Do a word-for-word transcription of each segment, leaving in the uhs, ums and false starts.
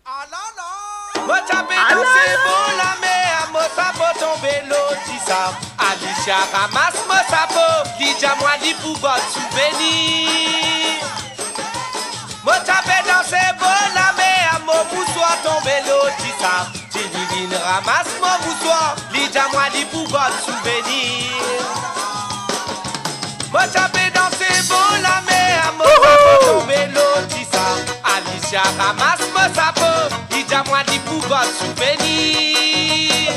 Alala! Mo ti pe danse bor lamer, mo sapo tonbe lor disab. Alicia ramas mo sapo, li dir mwa li pou gard souvenir. Mo ti pe danse bor lamer, mo mouswar tonbe lor disab. Ti Lilin ramas mo mouswar, li dir mwa li pou gard souvenir. Mo ti pe danse bor lamer, mo sapo tonbe lor disab. Alicia ramas mo sapo, li dir mwa li pou gard souvenir.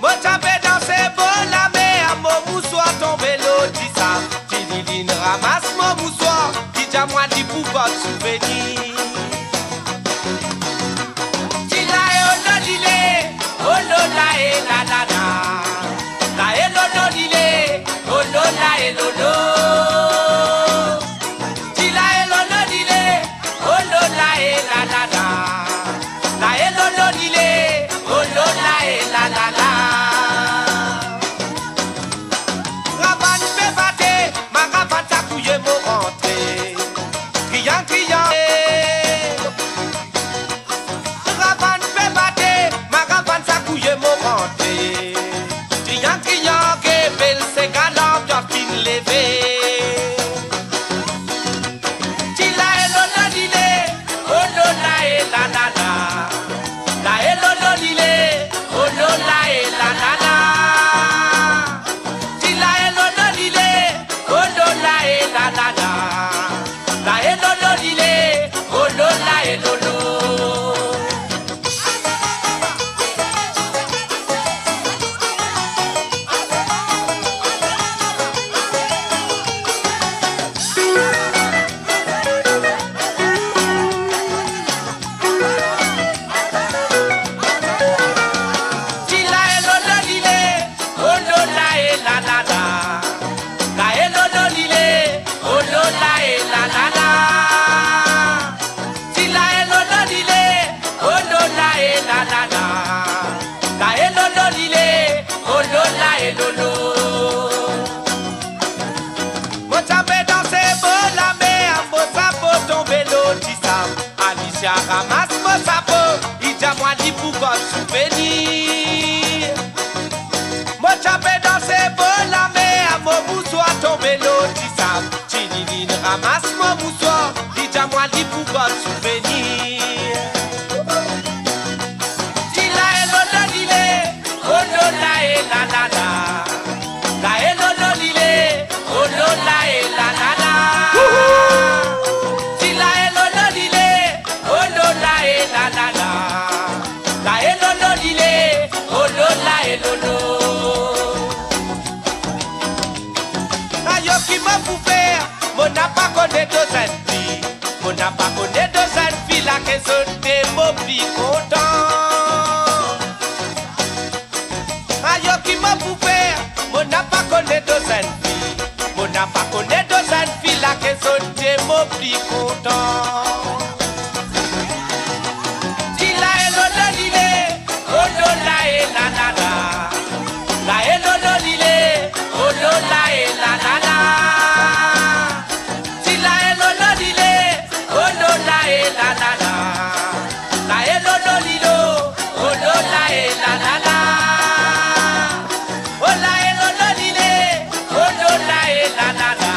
Mo ti pe danse bor lamer, mo mouswar tonbe lor disab. Ti Lilin ramas mo mouswar, li dir mwa li pou gard souvenir. Ti la e o lo li le, o lo la e la la la. La e lo lo li le, o lo la e lo lo. Ti la e lo lo li le, o lo la e la la la. La e lo lo li le, o lo la e la la la. Ravann pe bate, maravann sakouye mo rantre. Kriyan, kriyan, eh. Ravann pe bate, maravann sakouye mo rantre. Kriyan, kriyan, ke bel sega lanbians finn leve. Ti la e lo lo li le, o lo la e la la la. La e lo lo li le, o lo la e la la la. Ti la e lo lo li le, o lo la e la la la. La e lo lo li le, o lo la e lo lo. Ti la e lo lo li le, o lo la e la la la. La e lo lo li le, o lo la e la la la. Ti la e lo lo li le, o lo la e la la la. La e lo lo li le, o lo la e lo lo. Mo ti pe danse bor lamer, mo sapo tonbe lor disab. Alicia ramas mo sapo, li dir mwa li pou gard souvenir. Mo ti pe danse bor lamer, mo mouswar tonbe lor disab. Ti Lilin ramas mo mouswar, li dir mwa li pou gard souvenir. Ti la e lo lo li le, o lo la e la la la. La e lo lo li le, o lo la e la la la. Ti la e lo lo li le, o lo la e la la la. La e lo lo li le, o lo la e lo lo. Ayo ki mo pou fer, mo napa kone do zenn fi. Mo napa kone do zenn fi la ke zot de mo pli kontan. Ayo ki mo pou fer, mo napa kone do zenn fi. Mo napa kone do zenn fi la ke zot de mo pli kontan. Ti la e lo lo li le, o lo la e la la la. La e lo lo li le, o lo la e la la la. Ti la e lo lo li le, o lo la e la la la. La e lo lo li lo, o lo la e la la la. O la e lo lo li le, o lo la e la la la.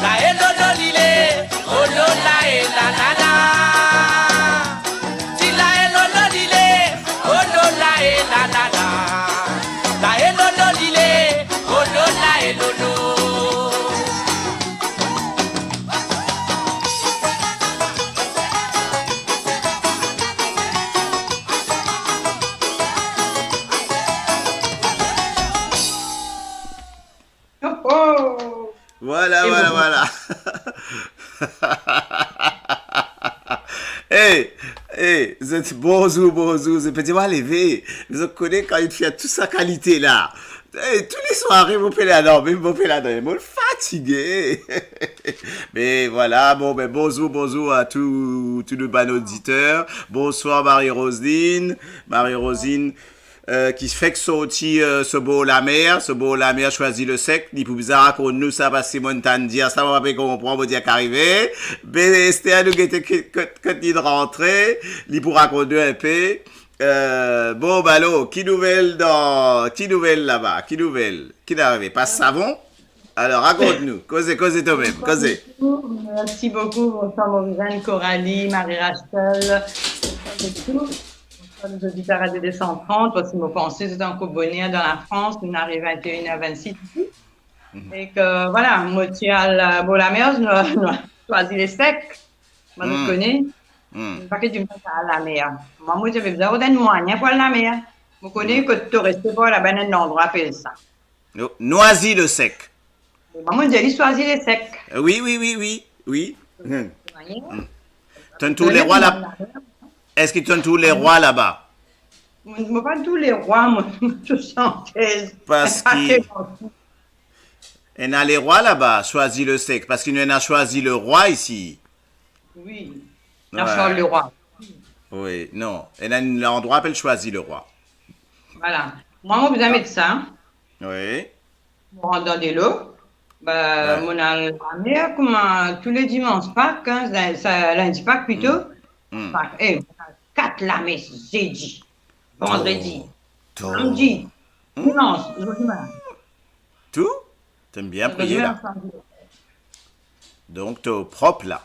La e lo lo li le, o lo la e la la la. Ti la e lo lo li le, o lo la e la la la. La e lo lo li le, o lo la e lo lo. Oh, oh. Voilà, voilà, voilà. Hey, hey, zot bonzour, bonzour. Zot pe dir mwa leve. Zot kone kan li fer tou sa kalite la. Hey, tou le sware mo pe la dan, mem mo pe la dan, mo fatige. Me voilà, bon, ben, bonzour, bonzour a tou, tou nou bann oditer. Bonswar Marie-Roseline. Marie-Roseline, eh, ki fek sorti, eh, so bor lamer, so bor lamer Choisy-le-Sec, li pou bizin rakont nou sa, parski mo tann dir sa, mo pa pe konpran, mo dir ki arive. Be Esther, nou gete ki, kot, kot li rantre, li pou rakont nou inpe. Eh, bon, be alor, ki nouvel dan, ki nouvel laba, ki nouvel? Ki arive? Pas savon? Alor, rakont nou. Koze, koze twa mem, koze. Mersi boukou. Bonswar Morisen, Coralie, Marie-Rachel, bonswar tou. Bonswar lezoditir Radio deux cent trente, parski mo panse zot ankor boner dan Lafrans, nou ariv vinte et une heures vingt-six isi. Mhm. E ki, vwala, mo ti al, eh, bor lamer, nou, nou Choisy-le-Sec. Mwa, zot kone, hmm, enn paket dimoun al lamer. Mwa, mo ti pe bizin rod enn mwayin pou al lamer. Mo kone kot to reste par laba, ena enn landrwa apel sa. No-, Noisy-le-Sec. Mwa, mo dir li Choisy-le-Sec. Eh, wi, wi, wi, wi, wi. Hmm. Mwayin. Hmm. To'nn trouv lerwa la? Eski to'nn trouv lerwa laba? Mo, mo pa trouv lerwa, mo, mo trouv santez. Parski ena lerwa laba, Choisy-le-Sec, parski nou ena Choisy-le-Roi isi. Wi. Wi. Charleroi. Wi, non. Ena enn landrwa apel Choisy-le-Roi. Vwala. Mwa, mo bizin met sa. Wi. Mo rant dan delo. Be, wi, mo al lamer kouma tou le dimans Pak, hein, sa, sa, lindi Pak plito. Hmm. Hmm. Pak. Eh, kat lames, zedi, vandredi, samdi, dimans, zordi mem. Tou? To'nn bien priye la. Donk, to prop la.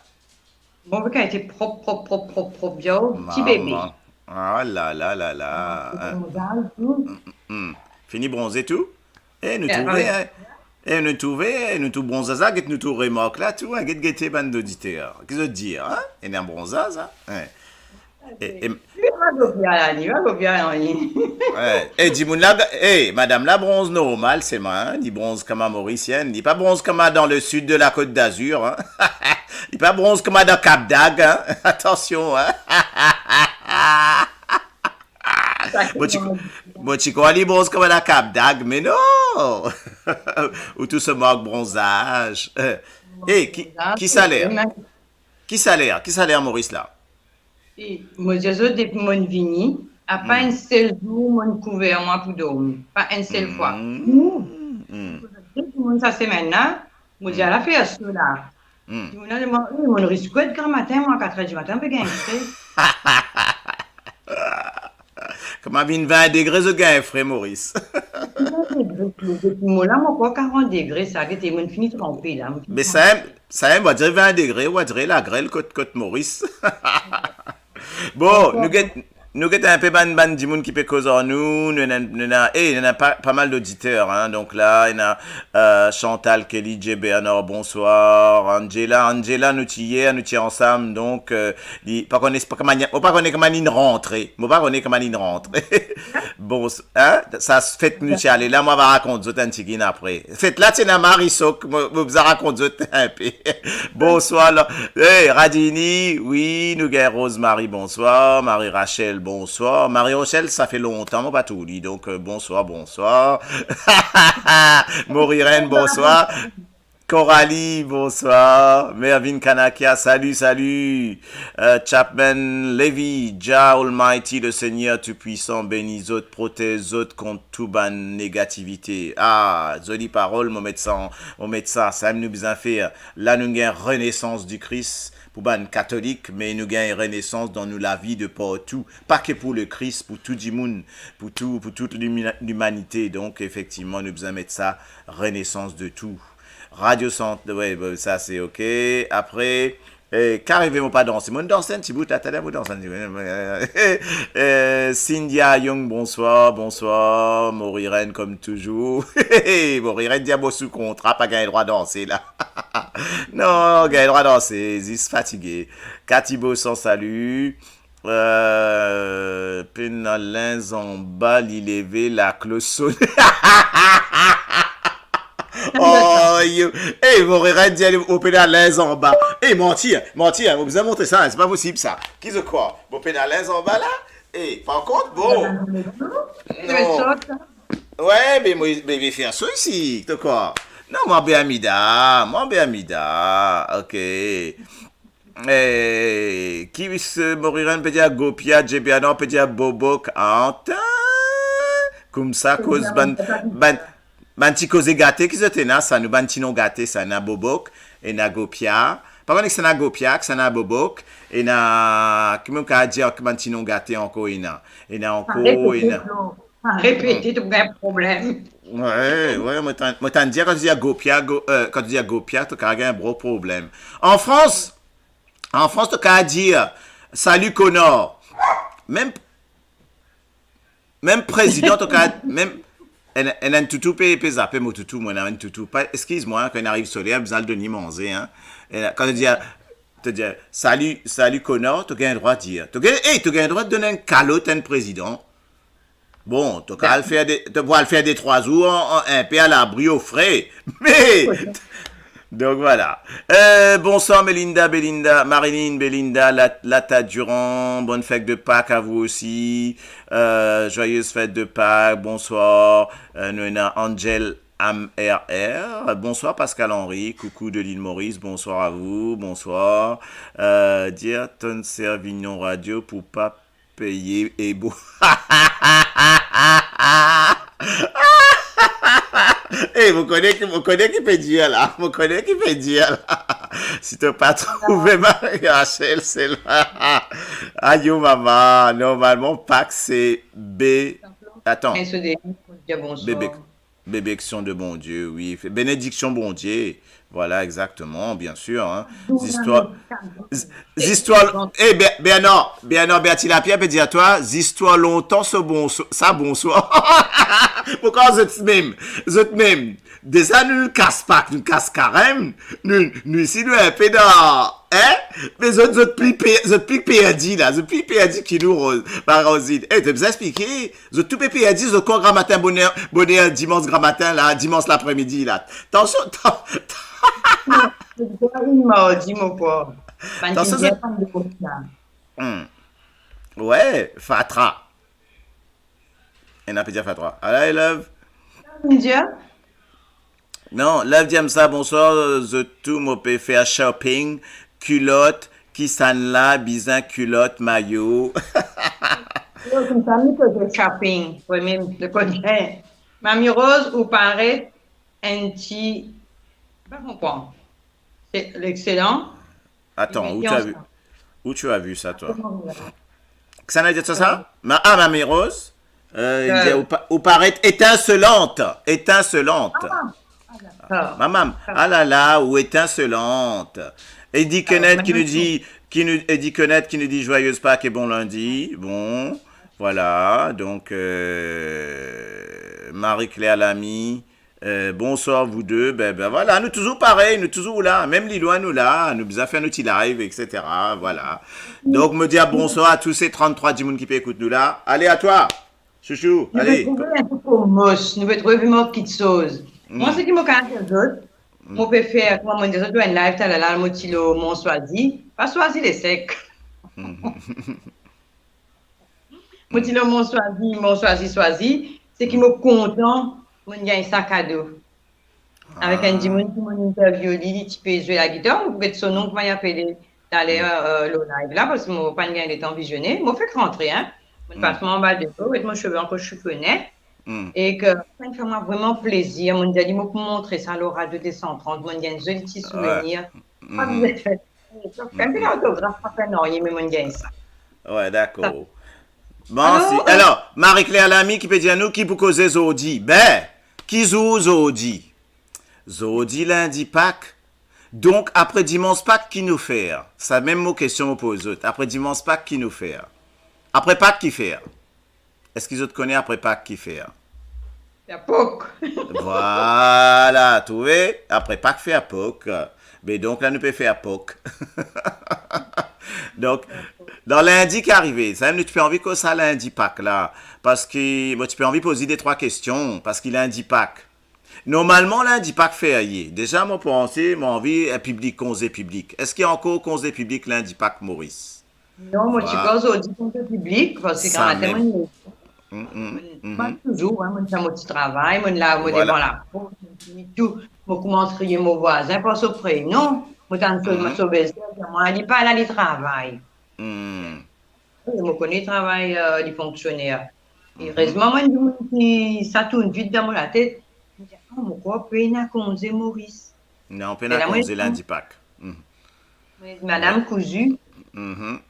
Bon, mo ete prop, prop, prop, prop, prop, bien, ti bebe. Mama. Ah la la la la. Hein. Bronzaz tou. Hmm, hmm, hmm. Fini bronze tou? Eh, nou trouve, hein. Eh, nou trouve, eh, nou trouv bronzaz la, get nou trouv remark la tou, hein. Get, gete bann oditer. Ki zot dir, hein? Ena bronzaz, hein? Hein. E, e, li pa gobia la, li pa gobia la, li. Wi. E dimoun la, e, madam la bronz normal, se mwa, hein, li bronz kouma Morisien, li pa bronz kouma dan le sud de la Côte d'Azur, hein. Li pa bronz kouma dan Cap d'Agde, hein. Atansion, hein. Mo ti, mo ti krwar li bronz kouma dan Cap d'Agde, me non. Ou tou so mark bronzaz. E, ki, ki saler? Ki saler? Ki saler Moris la? E mo dir zot, depi mo'nn vini, apa enn sel zour mo'nn kouver mwa pou dormi. Pa enn sel fwa. Hmm. Depi mo'nn sa semenn la, mo dir, ala fer so la. Hmm. Dimoun la demann, wi, mo'nn res kouer gramatin, mwa, kat er dimatin, mo pe gagn fre. Kouma vinn vin degre, zot gagn fre, Moris. Vin degre, depi mo la, mo krwar karant degre, sa, gete, mo'nn fini tranpe la, mo'nn fini tranpe. Me sa, sa, mo dir vin degre, mo dir lagrel kot, kot Moris. Bon, nou get, nou get inpe bann, bann dimoun ki pe koz ar nou, nou ena, nou ena, e, nou ena pa, pa mal oditer, hein, donk la, ena, eh, Chantal, Kelly, J Bernard, bonswar, Angela, Angela, nou ti yer, nou ti ansam, donk, eh, li, pa kone, pa kouma, mo pa kone kouma linn rantre, mo pa kone kouma linn rantre. Bon, hein, sa fet nou ti ale la, mo ava rakont zot enn tigit apre. Fet la, ti ena Marisok, mo, mo bizin rakont zot inpe. Bonswar, la. Hey, Radini, wi, nou gagn Rosemary, bonswar. Marie Rachel, bonswar. Marie Rachel, sa fer lontan mo pa trouv li, donk, euh, bonswar, bonswar. Morirène, bonswar. Coralie, bonswar. Mervyn Kanakia, salut, salut. Euh, Chapman Levy, Jah Almighty, le Seigneur Tout-Puissant, beni zot, protez zot kont tou bann negativite. Ah, zoli parol, mo met sa, mo met sa, samem nou bizin fer. La nou gagn renesans di Kris pou bann katolik, me nou gagn renesans dan nou lavi de partou. Pa ke pou le Kris, pou tou dimoun, pou tou, pou tout limi-, limanite. Donk, efektivman, nou bizin met sa, renesans de tou. Radio Sant, we, bon, sa se ok. Apre, eh, ki arive mo pa danse? Mo danse enn ti bout la, taler mo danse enn ti bout. Eh, Cynthia Young, bonswar, bonswar. Morirène, kom touzour. Morirène dir mo sou kontra, pa gagn drwa danse la. Non, gagn drwa danse, zis fatige. Cathy Bossan, salut. Euh, pena linz anba, li leve, laklos sone. Oh, yo. Eh, Morirène dir, o pena linz anba. Eh, manti, hein, manti, hein, mo bizin montre sa, hein, se pa posib sa. Ki zot krwar? Mo pena linz anba la? Eh, par kont, bon. Non. We, me mo, me, me fer so isi, to krwar? Non, mo Bermuda, mo Bermuda, ok. Eh, ki, eh, Morirène pe dir gopia, Jebianan pe dir bobok, antan. Koumsa, koz bann, bann, bann ti koze gate ki zot ena, sa, nou bann ti non gate, sa, ena bobok, ena gopia. Pa konn ki sa ena gopia, ki sa ena bobok, ena, ki mo kav dir, ki bann ti non gate ankor ena. Ena ankor, ena. Pa repete, to gagn problem. Wi, wi, mo tann, mo tann dir kan to dir gopia, go-, euh, kan to dir gopia, to kav gagn gro problem. An Frans, an Frans, to kav dir, "Salut, connard." Mem, mem prezidan, to kav, mem, enn, enn, enn toutou pe, pe zape mo toutou, mo ena enn toutou. Pa, eskiz mwa, kan li ariv sole, bizin al donn li manze, hein. E kan to dir, to dir, "Salut, salut, connard", to gagn drwa dir. To gagn, ey, to gagn drwa donn enn kalot enn prezidan. Bon, to kav al fer de, to pou al fer de trwa zour an, an, inpe alabri, ofre. Me, donk, vwala. Euh, bonsoir Melinda, Belinda, Marilyn, Belinda, Lat-, Lata Durand, bonne fête de Pâques à vous aussi. Euh, joyeuse fête de Pâques, bonsoir. Euh, nou ena Angel Am R R. Bonsoir Pascal Henry, coucou de l'île Maurice, bonsoir à vous, bonsoir. Euh, dir tonn Servinon Radio pou pa peye e bo. Eh, mo kone ki, mo kone ki pe dir la, mo kone ki pe dir la. Si to pa trouve Marie-Rachel, se la. Ayo mama, normalman Pak se B. Atann. Bebe, bebe, Bénédiction de Bondye, wi. Benediksion Bondye. Vwala, exakteman, bien sûr, hein. Zistwar, z-, zistwar, eh, Be-, Bernard, Bernard, Berti Lapierre pe dir twa, zistwar lontan, sa bonswar, sa bonswar. Poukwa zot mem, zot mem, deza nou, nou kas Pak, nou kas Karem, nou, nou isi, nou inpe dan, hein? Me zot, zot pli pe-, zot pli perdi la, zot pli perdi ki nou, Roz-, Marie-Rosine. Eh, to bizin explike, zot tou pe perdi, zot kor gramatin boner, boner dimans gramatin la, dimans lapremidi la. Tansion, tan-, tan-, Non, se vinn mardi, mo krwar. Bann Tansion, Indien, zot bann de Bosnia. Hmm. Wi, fatra. Ena pe dir fatra. Alright, love. Indien? Non, love dir sa, bonsoir, zot tou, mo pe fer shopping, kilot, kisannla bizin kilot, mayo. Yo, koumsa, mi pe fer shopping, wi, mem, le kote. Mami Roz, ou paret enn ti, pa konpran. Se l'excellent. Attends, où tu as vu, où tu as vu ça, toi? Kisannla dir sa? Ma, ah, Mami Roz, euh, il dit, ou pa-, ou paraît étincelante, étincelante. Ah, ah, d'accord. Mamam, ah là là, ou étincelante. Eddie Kenneth qui nous dit, qui nous, Eddie Kenneth qui nous dit joyeuse Pâques et bon lundi. Bon, voilà, donc, euh, Marie-Claire Lamy, euh, bonsoir vous deux. Ben, ben voilà, nou touzour parey, nou touzour la. Mem li lwin nou la, nou bizin fer nou ti live, et cetera. Voilà. Donc, mo dir bonsoir à tous ces trente-trois dimoun ki pe ekout nou la. Allez, à toi, chouchou, allez. Nou pe trouve enn ti komos, nou pe trouve mo kiksoz. Mwa, seki mo kav dir zot, mo pe fer, kouma mo dir zot, enn live talala, mo ti lor Mon Swazi, pa Swazi lesek. Mo ti lor Mon Swazi, Mon Swazi, Swazi, seki mo kontan, mo gagn sa kado. Avek enn dimoun ki mo interview li, li ti pe zwe lagitar, mo pou get so nom, kouma li apele, taler, euh, lor live la, parski mo pa gagn letan vizione. Mo fek rantre, hein. Mo pas mwa anba depo, get mo seve ankor sifone. E ki sa fer mwa vreman plezir, mo dir li mo pou montre sa lor Radio deux cent trente, mo gagn zoli ti souvenir. Mem pa lautograf, pa fer nanye, me mo gagn sa. Wi, dakor. Bon, alor, si, euh, alor, Marie-Claire Lamy ki pe dir nou ki pou koze zordi. Ben, ki zour zordi? Zordi lindi Pak. Donk, apre dimans Pak, ki nou fer? Sa mem mo kestion mo poz zot. Apre dimans Pak, ki nou fer? Apre Pak, ki fer? Eski zot kone apre Pak ki fer? Fer Pok. Vwala, trouve? Apre Pak fer Pok. Be donk la nou pe fer Pok. Donk, dan lindi ki arive, samem nou ti pe anvi koz sa lindi Pak la, parski mo ti pe anvi poz li detrwa kestion, parski lindi Pak, normalman, lindi Pak ferye. Deza, mo panse, mo anvi, eh, piblik, konze piblik. Eski ankor konze piblik lindi Pak Moris? Non, mo ti krwar zordi konze piblik, parski gramatin, mo, mo touzour, hein, mo ti dan mo ti travay, mo la, mo devan laport, mo fini tou, mo koumans kriye mo vwazin par so prenon, mo tann so, so belser, mo dir, "Li pa la, li travay." Wi, mo kone travay, euh, li fonksioner. Erezman, mwa, enn dimoun ki sa tourn vit dan mo latet, mo dir, "Oh, mo krwar pena konze Moris." Non, pena konze lindi Pak. Mhm. Mo dir, "Madam Kouzu." Mhm.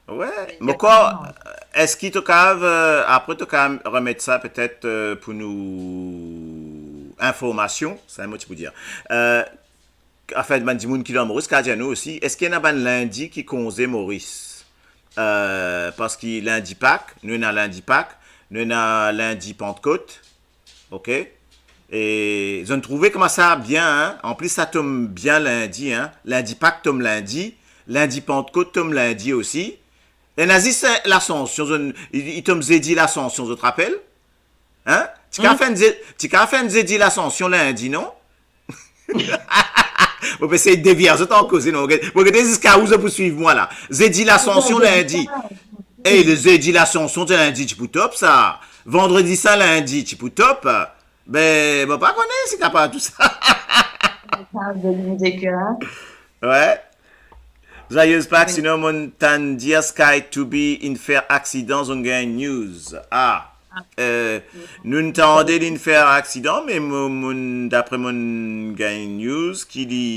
Wi, mo krwar, eski to kapav, euh, apre to kapav remet sa petet, euh, pou nou informasion, sa mo ti pou dir. Euh, anfin, bann dimoun ki dan Moris, kapav dir nou osi, eski ena bann lindi ki konze Moris? Euh, parski lindi Pak, nou ena lindi Pak, nou ena lindi Pantkot, ok? E zot trouve kouma sa bien, hein? Anplis, sa tom bien lindi, hein? Lindi Pak tom lindi, lindi Pantkot tom lindi osi. Ena zis, eh, Lasansion, zot, li, li tom zedi Lasansion, zot rapel? Hein? Ti kapav fer enn ze-, ti kapav fer enn zedi Lasansion lindi, non? Mo pe sey devir zot an koze, non? Mo gete, mo gete ziska ou zot pou swiv mwa la. Zedi Lasansion lindi. Eh, le zedi Lasansion, ti lindi, ti pou top sa. Vandredi Sin lindi, ti pou top. Be, mo pa kone si kapav tou sa. Sa, de, de, de, hein? Wi. Zwayeuz Pak, sinon monn tann dir Sky to be inn fer aksidan, zot gagn news. Ah, euh, nou tande linn fer aksidan, me mo, monn, dapre monn gagn news ki li,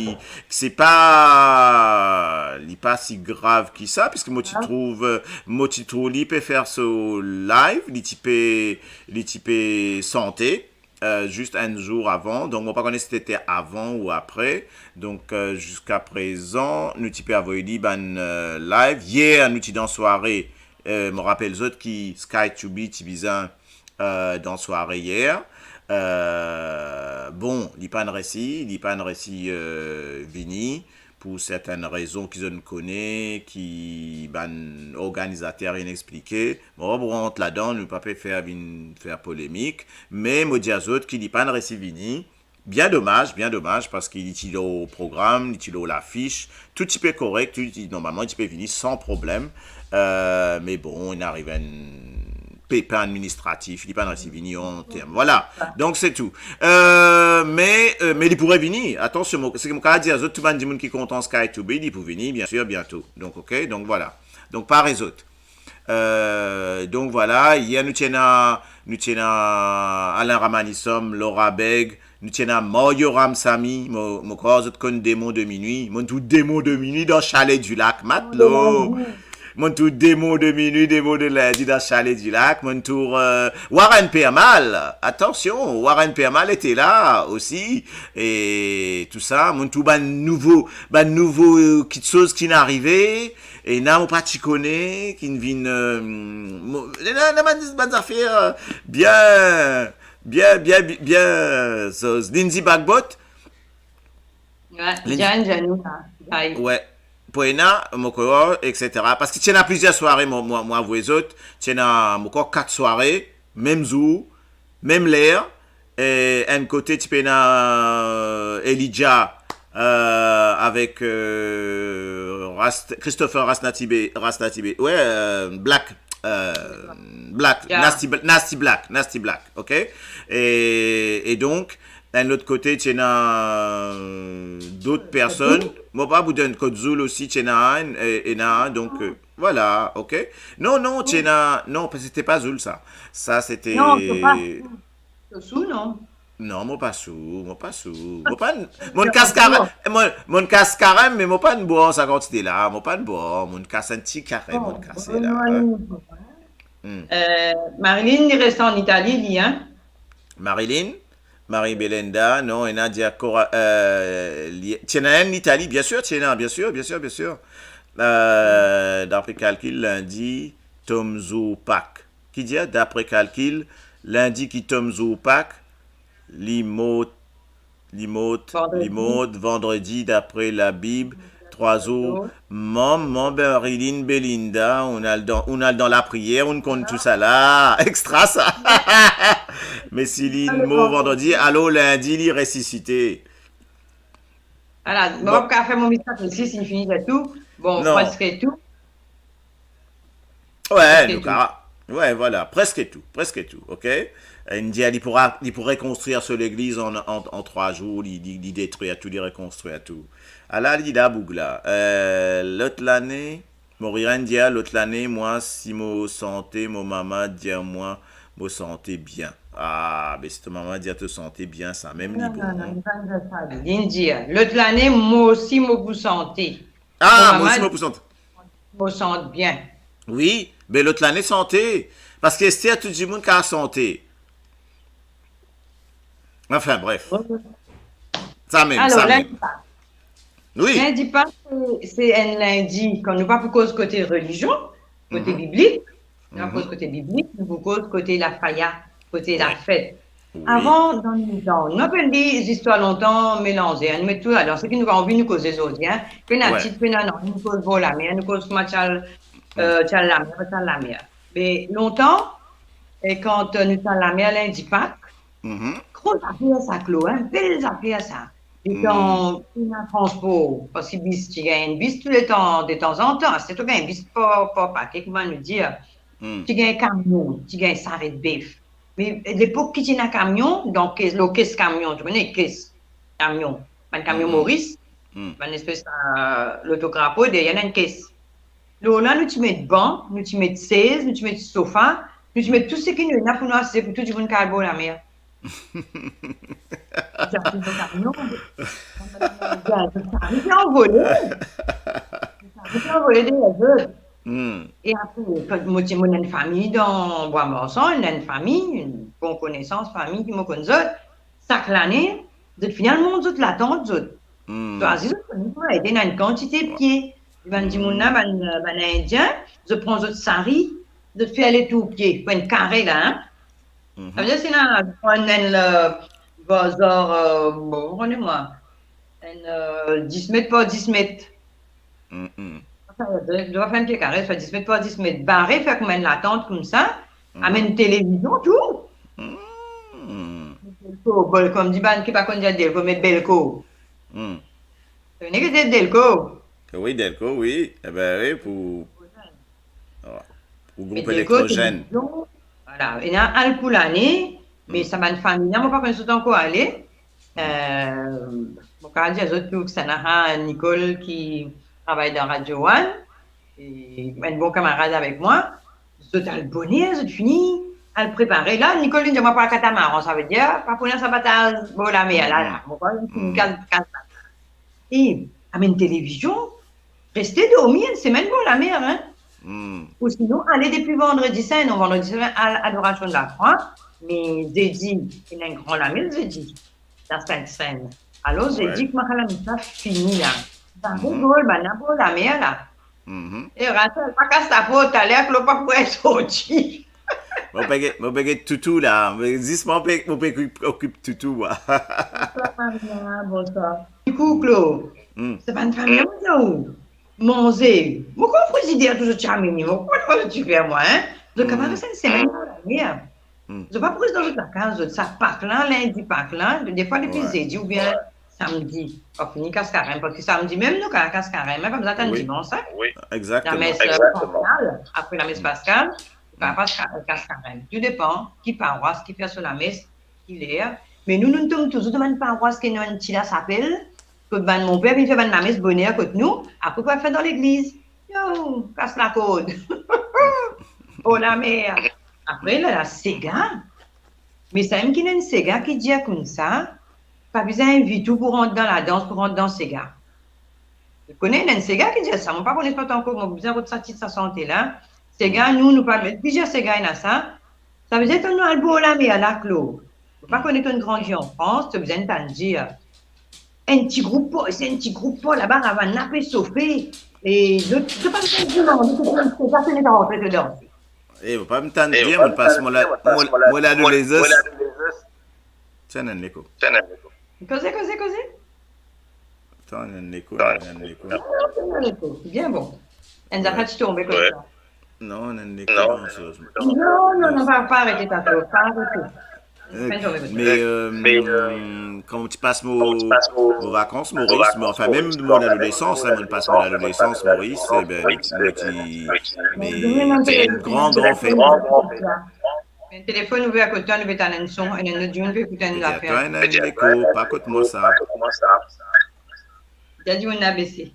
ki se pa, li pa si grav ki sa, piski mo ti trouv, mo ti trouv li pe fer so live, li ti pe, li ti pe sante, euh, zis enn zour avan. Donk, mo pa kone si ti avan ou apre. Donk, euh, ziska prezan, nou ti pe avoy li bann, euh, live. Yer, nou ti dan sware. Euh, mo rapel zot ki Sky to be ti bizin, euh, dan sware yer. Euh, bon, li pa'nn resi, li pa'nn resi, euh, vini. Pou sertenn rezon ki zot kone, ki bann organizater inn explike. Mo pa pou rant ladan, nou pa pe fer vinn fer polemik, me mo dir zot ki li pa'nn resi vini. Bien domaz, bien domaz, paski li ti lor program, li ti lor lafis, tou ti pe korek, tou ti, normalman, li ti pe vini san problem. Euh, me bon, inn ariv enn pepin administratif, li pa'nn resi vini an term. Vwala. Donk, se tou. Euh, me, euh, me li pou revini. Atansion, mo, seki mo kapav dir zot, tou bann dimoun ki kontan Sky to be, li pou vini, biensir, biento. Donk, ok, donk vwala. Donk, pare zot. Euh, donk, vwala, yer nou ti ena, nou ti ena Alain Ramanisom, Laura Beg, nou ti ena Mario Ramsamy, mo, mo krwar zot konn Démon de Minuit. Monn trouv Démon de Minuit dan Chalet du Lac, matlo. Monn trouv Démon de Minuit, Démon de Lundi dan Chalet du Lac. Monn trouv, euh, Warren Permal. Atansion, Warren Permal ete la osi. E tou sa, monn trouv bann nouvo, bann nouvo, euh, kitsoz ki'nn arive. Ena mo pa ti kone, ki'nn vinn, euh, mo, ena, ena bann, bann zafer, euh, bien, bien, bien, bien, bien, so, Lindsey Bagbot. Wi, Lindsey, bien, bien, wi. Pou ena, mo krwar, et cetera. Paski ti ena plizier sware, mo, mo, mo avoy zot, ti ena, mo krwar, kat sware, mem zour, mem ler, e enn kote ti pena, euh, Elijah, euh, avek, euh, Rast-, Christopher Rasnatibe, Rasnatibe, wi, euh, Black, euh, Black, Nasty Bla-, Nasty Black, Nasty Black, ok? E, e donk, enn lot kote, ti ena, euh, dot personn. Mo pa pou dir kot Zoul osi, ti ena enn, e, ena, donk, euh, vwala, ok? Non, non, ti ena, non, sete pa Zoul sa. Sa, sete... Non, sou, non? Non, mo pa sou, mo pa sou. Mo pa, monn kas karem, monn, monn kas karem, me mo pa'nn bwar sa kantite la, mo pa'nn bwar, monn kas enn ti karem, monn kase la. Euh, Marilyn, li res an Itali, li, hein? Marilyn? Marie Belenda, non, ena dir Cora-, euh, li, ti ena enn Itali, biensir, ti ena, biensir, biensir, biensir. Euh, dapre kalkil, lindi tom zour Pak. Ki dir, dapre kalkil, lindi ki tom zour Pak, li mor, li mor, li mor vandredi, dapre Labib, trwa zour. Manman Marilyn Belinda, ou'nn al dan, ou'nn al dan lapriyer, ou'nn konn tou sa la. Extra sa. Me si li mor vandredi, alor lindi li resisite. Vwala, mo pa kapav fer mo mistak osi, si fini sa tou. Bon, preske tou. Wi, preske tou. Wi, vwala, preske tou, preske tou, ok? Inn dir, li pou ra-, li pou rekonstrir so legliz an, an, an trwa zour, li, li, li detrir tou, li rekonstrir tou. Ala li la, boug la. Euh, lot lane, mo rinn dir, lot lane, mwa, si mo sante, mo mama dir mwa, Mo sante bien. Ah, be si to mama dir to sante bien, samem li bon. Non, non, non, li pa dir sa, li. Li dir, lot lane, mo osi mo pou sante. Ah, mo osi mo pou sante. Mo sant bien. Wi, be lot lane sante. Paski Ester, tou dimoun kav sante. Anfin, bref. Samem, samem. Wi. Lindi Pak, se, se enn lindi, kan nou pa pou koz kote relizion, kote biblik, nou pa koz kote biblik, nou pou koz kote lafaya, kote lafet. Wi. Avan, dan lontan, nou apel li zistwar lontan melanze, hein, nou met tou ladan, seki nou pa anvi nou koze zordi, hein. Pena tit, pena non, nou koz bor lamer, nou koz kouma ti al, euh, ti al lamer, ti al lamer. Me lontan, e kan, euh, nou ti al lamer Lindi Pak, gro zafer sa, Klo, hein, bel zafer sa. Letan pena transpor, paski bis, ti gagn bis tou letan, detanzantan, aster to gagn bis par, par pake, kouma nou dir. Ti gagn kamion, ti gagn saret bef. Me lepok ki ti ena kamion, dan kes, lor kes kamion, to kone kes kamion, bann kamion Moris, bann espes, euh, lotokrapo, deryer ena enn kes. Lor la, nou ti met ban, nou ti met sez, nou ti met sofa, nou ti met tou seki nou ena pou nou asize, pou tou dimoun kav al bor lamer. Ti al dan kamion. Ti anvole. Ti anvole deryer zot. E apre, kan mo ti, mo ena enn fami dan Bwa Marsan, enn fami, enn bon konesans fami ki mo konn zot, sak lane, zot finn al mont zot latant, zot swazir zot fami pou ete, ena enn kantite pie. Bann dimoun la, bann, bann Indien, zot pran zot sari, zot fer letour pie, pou enn kare la, hein. Savedir si ena, pran enn, euh, zar, euh, bon, kone mwa, enn, euh, dis met par dis met. Sa, zot fer enn pie kare, fer dis met par dis met, bare, fer kouma enn latant koumsa, amenn televizion tou. Delko, bon, kouma dir bann ki pa konn dir delko, me belko. To kone ki se delko? Wi, delko, wi. Eben, wi, pou, pou group elektrozenn. Vwala, ena al pou lane, me sa bann fami la, mo pa konn si zot ankor ale. Euh, mo kav dir zot tou kisannla, Nicole ki travay dan Radio One, e enn bon kamarad avek mwa, zot al boner, zot fini al prepare. La, Nicole inn dir mwa pou al katamaran, savedir pa pou ena sa bataz bor lamer la, la. Mo krwar li finn kas, kas. E amenn televizion, reste dormi enn semenn bor lamer, hein. Ou sinon, ale depi Vandredi Sin, non, Vandredi Sin, al Adorasion de la Krwa, me Zedi, ena enn gran lames Zedi, la Sint Senn. Alor, Zedi, kouma sa lames la fini la. Sa rigol, bann la bor lamer la. E Rachel, pa kas laport, taler Klo pa pou sorti. Mo pe get, mo pe get toutou la. Zis mo pe, mo pe okip, okip toutou, wa. Bonswar, Maria, bonswar. Dikou, Klo, se bann fami la, mo dir ou, manze. Mo konn frizidler tou zot ti amenn, mo konn kouma zot ti fer mwa, hein. Zot kapav res enn semenn bor lamer. Zot pa pou res dan zot lakaz, zot, sa Pak la, Lindi Pak la, defwa depi Zedi oubien Samdi, pa fini kas karem, paski Samdi mem nou kav kas karem, hein, koumsa tann Dimans, hein. Wi. Egzakteman. Lames, euh, Paskal, apre lames Paskal, nou kav kas ka-, kas karem. Tou depan ki parwas ki fer so lames, ki ler. Me nou, nou tom touzour dan bann parwas ki ena enn ti lasapel, kot bann monper vinn fer bann lames boner kot nou, apre pou al fer dan legliz. Yo, kas lakord. Bor lamer. Apre, la, la sega. Me samem ki ena enn sega ki dir koumsa, pa bizin invit ou pou rant dan ladans, pou rant dan sega. Ou kone, ena enn sega ki dir sa, mo pa kone, pa ankor, mo bizin rod sa tit sa sante la. Sega, nou, nou pa met, plizier sega ena sa. Savedir, kan nou al bor lamer la, Klo, mo pa kone, to'nn grandi an Frans, to bizin tann dir. Enn ti group por, se enn ti group por laba, ravinn la pe sofe. E zot, zot pa bizin dimande, zot pa bizin, zot pa bizin rantre dedan. E, mo pa tann dir, mo pas mo la, mo, mo ladolezans. Ti ena enn leko. Koze, koze, koze. Atann, ena enn leko, ena enn leko. Ena enn leko, bien bon. Enn zafer ti tonbe koumsa. Non, ena enn leko, non, serieusement. Non, non, non, pa, pa arete sa, pa arete. Me, euh, kan mo ti pas mo, mo vakans Moris, me anfin, mem mo ladolesans, hein, mo pas mo ladolesans Moris, eben, mo ti, me ti enn gran, gran fet. Enn telefonn ouver akote, nou pe tann enn son, enn, enn lot dimoun pe ekout enn zafer. Atann, ena enn leko, pa kot mwa sa. Dir dimoun la bese.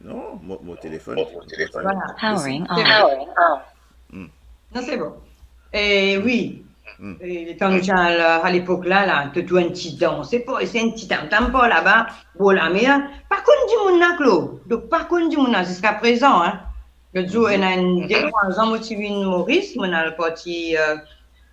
Non, mo, mo telefonn. Vwala. Powering on. Non, c'est bon. Eh, wi. Hmm. Eh, letan nou ti al, a lepok la, la, to trouv enn ti dans, se pa, se enn ti tam-tam par laba, bor lamer. Pa konn dimoun la, Claude. Donk, pa konn dimoun la ziska prezan, hein. Lot zour, ena enn de, trwa an, mo ti vinn Moris, mo al parti, euh,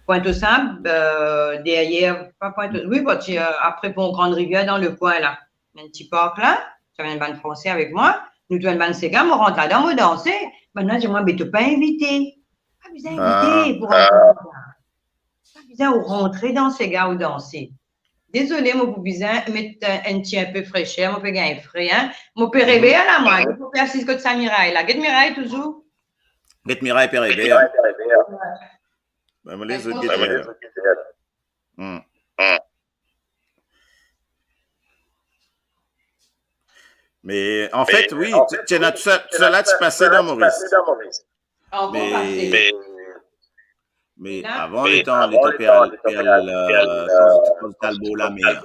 Pointe aux Sables, euh, deryer, pa Pointe aux, wi, parti, euh, apre pon Grande Rivière, dan lekwin la. Enn ti park la, ti ena enn bann Franse avek mwa, nou trouv enn bann sega, mo rant ladan, mo danse. Bann la dir mwa, "Be to pa invite. Pa bizin invite pou rant ladan. Pa bizin ou rantre dan sega ou danse." Dezole, mo pou bizin met, euh, enn ti inpe freser, mo pe gagn fre, hein. Mo pe reve la, mwa, mo pe asiz kot sa miray la. Get miray touzour. Get miray pe reve. Be, mo les zot get miray. Hmm. Me, anfet, wi, ti, ti ena tou sa, tou sa la ti pase dan Moris. Ankor pase. Me, me avan, letan, letan pe al, pe al, euh, kan, kan ti al bor lamer,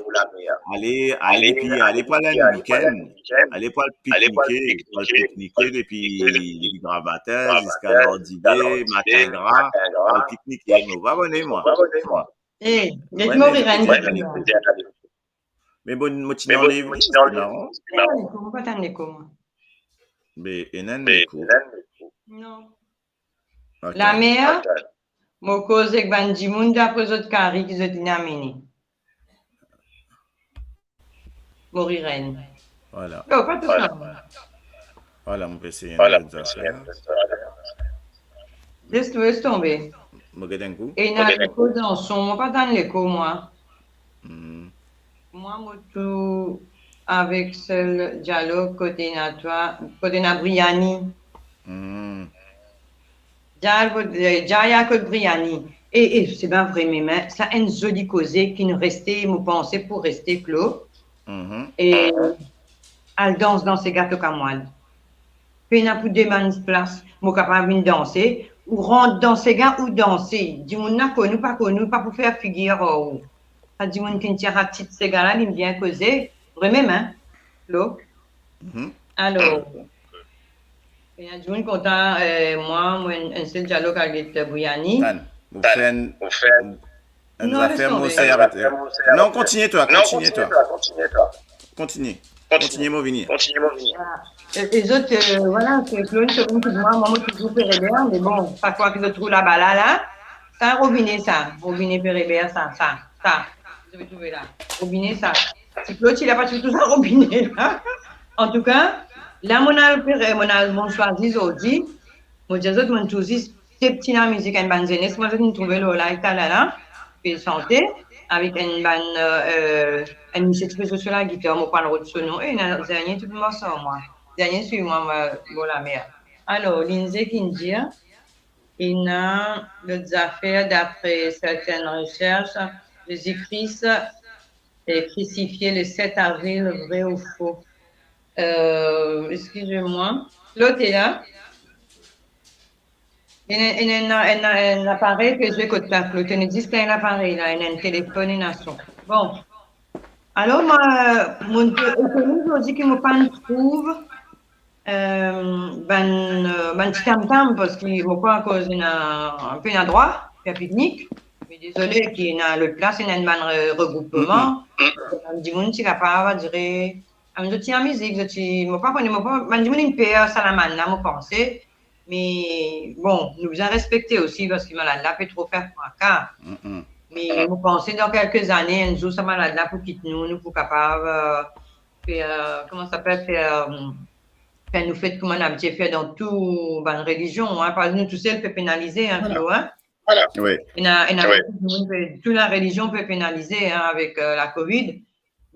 ale, ale, pi ale pou al enn wikenn, ale pou al piknike, pou al piknike depi, depi gramatin ziska lardive, matin gra, pou al piknike, mo pa abone, mwa. Eh, get mo rirenn. Me bon, mo ti ena enn leko, mo pa tann leko, mwa. Me ena enn leko. Non. Ok. Lamer, mo koz ek bann dimoun dapre zot kari ki zot inn amene. Mo rirenn. Vwala. Non, pa tou sa. Vwala, mo pe sey enn lot zafer. Les, les tonbe. Mo get enn kou. Ena leko dan son, mo pa tann leko, mwa. Hmm. Mwa, mo tou avek sel dialog kot ena twa, kot ena Briani. Hmm. Dial, eh, Jaya kot Briani. E, e, se bien vre mem, hein, sa enn zoli koze ki nou reste, mo panse pou reste, Claude. Mhm. E al dans dan sega to kamwad. Pena pou demann plas, mo kapav vinn danse, ou rant dan sega ou danse. Dimoun la konn ou pa konn ou, pa pou fer figir ar ou. Sa dimoun ki ti arat tit sega la, li bien koze, vre mem, hein, Claude. Mhm. Alor, ena dimoun kontan, eh, mwa, mo enn, enn sel dialog avek Briani. Tann, mo fer enn, enn zafer, mo sey aret. Non, kontigne twa, kontigne twa. Kontigne. Kontigne, mo vini. Vwala. E, e zot, euh, vwala, se Claude, se Claude ki dir mwa, mwa, mo touzour pe reve, me bon, pa krwar ki zot trouv laba la, la. Sa robine, sa, robine pe reve, sa, sa, sa. Zot pe trouve la. Robine, sa. Ti Claude, li la pa trouv tou sa robine la. Antouka, la, mo al pe re-, mo al, mo swazir zordi, mo dir zot, mo touzour sey ti ena mizik enn bann zenes, mo zot inn trouve lor la, eta la, la, pe sante, avek enn bann, euh, euh, enn misie ti pe zwe so lagitar, mo pa rod so non, e ena Zernie tou mwa sa mwa. Zernie swiv mwa, mwa, bor lamer. Alor, Lindsay ki dir, ena lot zafer, dapre sertenn resers, Zezi Kris est crucifié le sept avril, vrai ou faux? Euh, excusez-moi. Lot la, ena, ena, ena, ena enn aparey pe zwe kot twa, Claude, ena zis enn aparey la, ena enn telefonn, ena son. Bon. Alor, mwa, mo etone zordi ki mo pa trouv, euh, bann, euh, bann ti tam-tam, parski mo krwar akoz ena, inpe ena drwa fer piknik. Me dezole, ki ena lot plas, ena enn bann re-, regroupeman. Bann dimoun ti kapav, on dirait, ah, zot ti ena mizik, zot ti, mo pa kone, mo pa, bann dimoun inn per sa lamann la, mo panse. Me bon, nou bizin respekte osi, parski malad la pe tro fer fraka. Mm, mm. Me mo panse dan kelke zane, enn zour sa malad la pou kit nou, nou pou kapav, euh, fer, euh, kouma sa apel, fer, euh, fer nou fet kouma nou abitie fer dan tou bann relizion, hein, parski nou tousel pe penalize, hein, Claude, hein. Wi. Ena, ena tou dimoun pe, tou larelizion pe penalize, hein, avek, euh, la covid.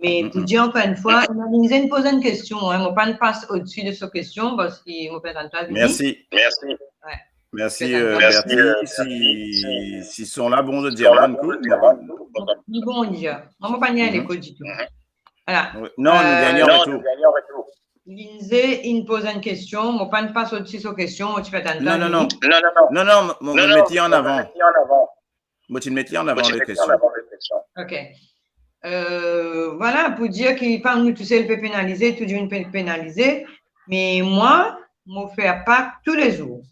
Me pou dir ankor enn fwa, ena Lindsay inn poz enn kestion, hein, mo pa'nn pas odsi de so kestion, parski mo pe atann twa vini. Mersi. Mersi. Wi. Mersi, euh, Bertie. Si, si son la bon, zot dir mwa enn kou. Li bon, li dir. Mwa, mo pa gagn leko ditou. Vwala. Wi. Non, nou gagn an retour. Lindsay inn poz enn kestion, mo pa'nn pas odsi so kestion, mo ti pe atann twa vini. Non, non, non. Non, non, mo, mo met li an avan. Mo ti met li an avan, le kestion. Ok. Euh, vwala, pou dir ki pa nou tousel pe penalize, tou dimoun pe penalize, me mwa, mo fer Pak toulezour.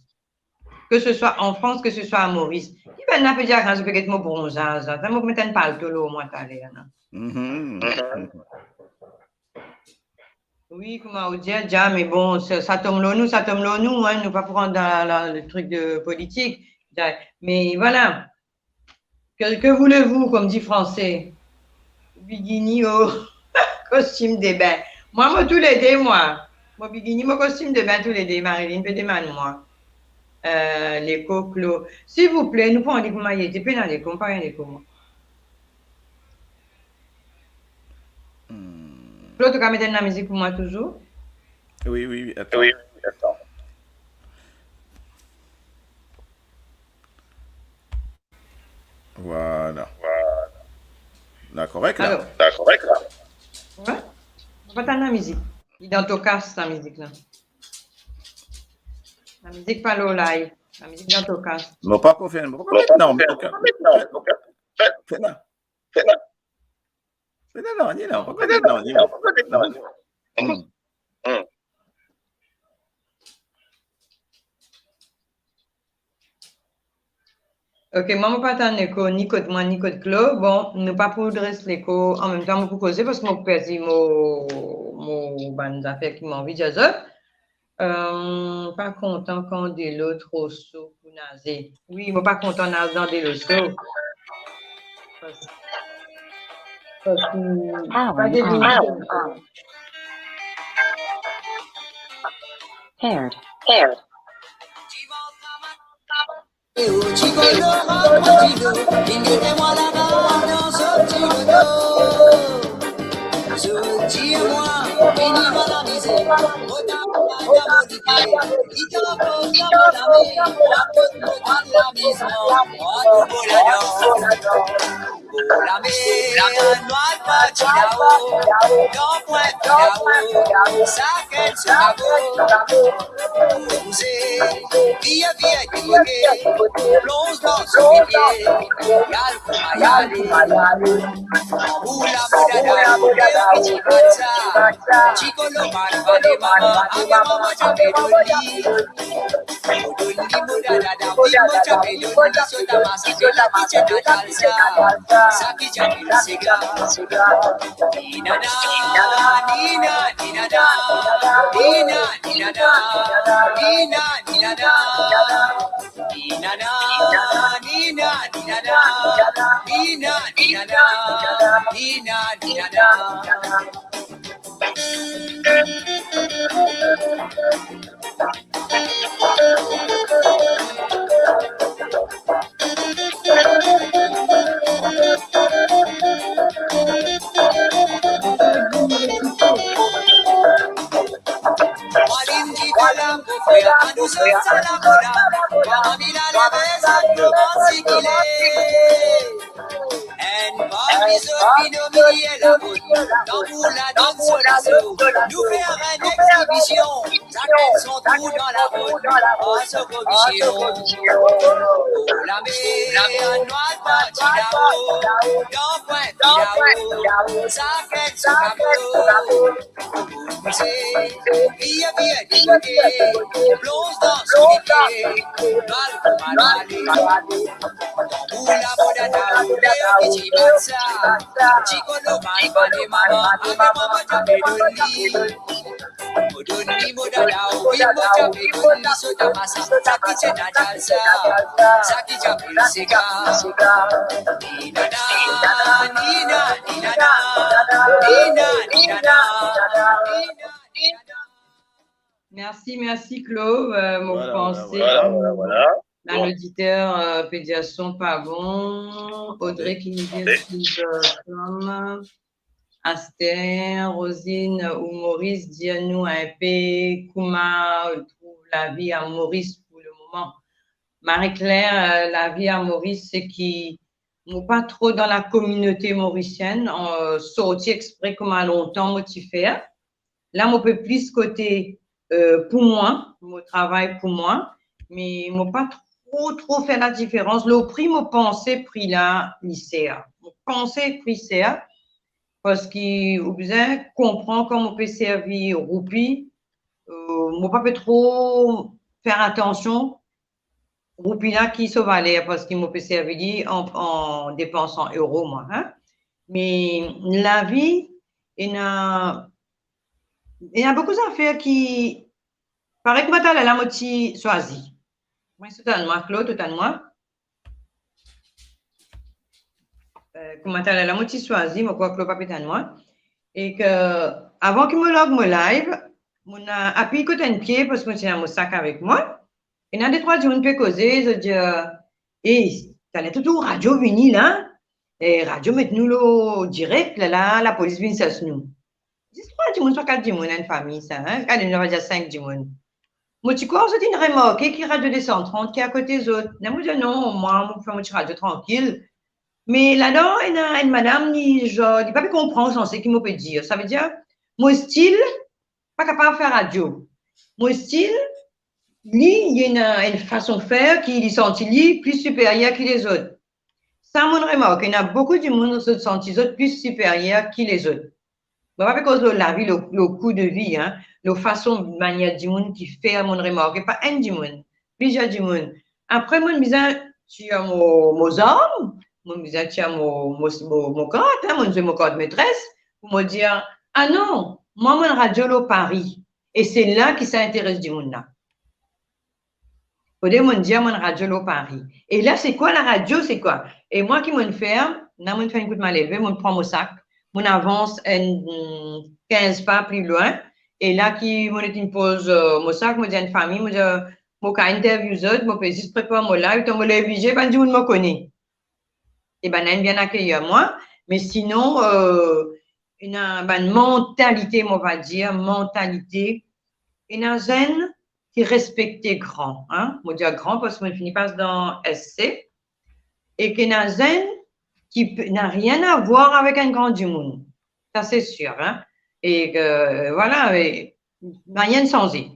ke se swa an Frans, ke se swa a Moris. Ki bann la pe dir, kan zot pe get mo bronzaz la, sa mo pou met enn palto lor mwa taler la. Mhm. Wi, kouma ou dir, dia, me bon, sa, sa tom lor nou, sa tom lor nou, hein, nou pa pou rant dan la, la, le truc de politik. Dia, me vwala. Que, que voulez-vous, comme dit Français? Bikini o kostim de bin. Mwa, mo toulede, mwa. Mo bikini, mo kostim de bin toulede, Marilyn pe demann mwa. Euh, leko, Klo. Silvouple, nou pran li kouma li ete, pena leko, mo pa gagn leko, mwa. Hmm. Klo, to kapav met enn lamizik pou mwa touzour? Wi, wi, wi, atann. Wi, wi, atann. Vwala. La korek la. Alor. La korek la. Wi. Mo pa tann lamizik. Li dan to kas, lamizik la. Lamizik pa lor live. Lamizik dan to kas. Mo pa konfirme, mo pa konfirme, non, mo pa konfirme. Fena. Fena. Fena, non, ni non, pa konfirme, non, ni non. Hmm. Hmm. Ok, mwa mo pa tann leko ni kot mwa, ni kot Klo. Bon, nou pa pou dres leko, anmemtan mo pou koze, parski mo pou perdi mo, mo bann zafer ki mo anvi dir zot. Euh, pa kontan kan delo tro so pou naze. Wi, mo pa kontan naz dan delo so. Parski, parski, ah, pa wi, de ah, limit. Paired. Paired. Lamer nwar parti lao, dan pwint lao, sakenn so kavo. Pou bouze, vire, vire de kote, plonz dan so pipie, al kouma ale. Tanbour la mo dada, leo ki ti bat sa, ti kolo bann papa e mama, ame mama ti pe donn li. Mo donn li mo dada, wi, mo ti pe donn li so tama sa, se la ki ti ena salsa, sa ki ti apel sega. Ni nana, ni na, ni nana, ni na, ni nana, ni na, ni nana. Ni nana, ni na, ni nana, ni na, ni nana, ni na, ni nana. Mwa limdi to la mo frer, anou sot sa lakola, parmi laleve zot koumans sikile. Enn parmi zot vinn omilie laboul, tanbour la donn so laso, nou fer enn exhibision, sakenn son trou dan laboul, ar so komision. Lamer nwar parti lao, dan pwint lao, sakenn so kavo. Bouze, vire, vire de kote, plonz dan so pipie, al kouma ale. Tanbour la mo dada, leo ki ti bat sa, ti kolo bann papa e mama, ame mama ti pe donn li. Mo donn li mo dada, wi, mo ti pe donn li so tama sa, sa ki ti ena salsa, sa ki ti apel sega. Ni nana, ni na, ni nana, ni na, ni nana, ni na, ni nana. Mersi, mersi, Klo. Euh, mo panse, vwala, vwala, vwala. Bann oditer, euh, pe dir son pa bon. Audrey ki nou dir si, euh, Aster, Rosine ou Moris, dir nou inpe kouma ou trouv lavi a Moris pou lemoman. Marie-Claire, euh, lavi a Moris, se ki mo pa tro dan lakominote morisienn, euh, sorti expre kouma lontan mo ti fer. La, mo pe plis kote, euh, pou mwa, mo travay pou mwa, me mo pa tro, tro fer ladiferans. Lor pri, mo panse pri la, li ser. Mo panse pri ser, parski ou bizin konpran kan mo pe servi roupi, euh, mo pa pe tro fer atansion roupi la ki so valer, parski mo pe servi li an, an depansan euro, mwa, hein. Me lavi, ena, ena boukou zafer ki, parey kouma talala mo ti swazi. Mwa, to tann mwa, Claude, to tann mwa. Eh, kouma talala mo ti swazi, mo krwar Claude pa pe tann mwa. E ke, avan ki mo log mo live, mo ena apiy kot enn pie, parski mo ti ena mo sak avek mwa. Ena de trwa dimoun pe koze, zot dir, "Eh, talè toutou radio vini la, eh, radio met nou lor direk, la, la, lapolis vinn sers nou." Zis trwa dimoun, trwa kat dimoun, enn fami sa, hein? Ale, nou va dir sink dimoun. Mo ti krwar zot inn remarke ki Radio de san trant ki akote zot. La mo dir, "Non, mwa, mo fer mo ti radio trankil." Me ladan, ena enn madam, li, zanr, li pa pe konpran sanse ki mo pe dir. Savedir, mo stil, pa kapav fer radio. Mo stil, li, li ena enn fason fer ki li santi li pli siperyer ki lezot. Sa mo'nn remarke, ena boukou dimoun zot santi zot pli siperyer ki lezot. Mo pa pe koz lor lavi, lor, lor kou de vi, hein, lor fason, manier dimoun ki fer, mo'nn remarke, pa enn dimoun, plizier dimoun. Apre, mo'nn bizin tir mo, mo zarm, mo'nn bizin tir mo, mo, mo, mo kart, hein, mo'nn zwe mo kart metres, pou mo dir, "Ah non, mwa, mo'nn radio lor Pari." E se la ki sa interes dimoun la. Fode mo'nn dir, "Mo'nn radio lor Pari." E la, se kwa laradio, se kwa? E mwa ki mo'nn fer, la mo'nn fer enn kout malelve, mo'nn pran mo sak, mo'nn avans enn, mm, kinz pa pli lwin, e la ki mo'nn inn poz, eh, mo sak, mo dir enn fami, mo dir, "Mo kav interview zot, mo pe zis prepar mo live, letan mo lev lizie, bann dimoun mo kone." E bannla inn bien akeyir mwa, me sinon, eh, ena bann mantalite, mo va dir, mantalite, ena zenn ki respekte gran, hein? Mo dir gran parski mo fini pas dan S C, e ki ena zenn ki pe, narienn a vwar avek enn gran dimoun. Sa se sir, hein? E ke, vwala, e narienn sanze.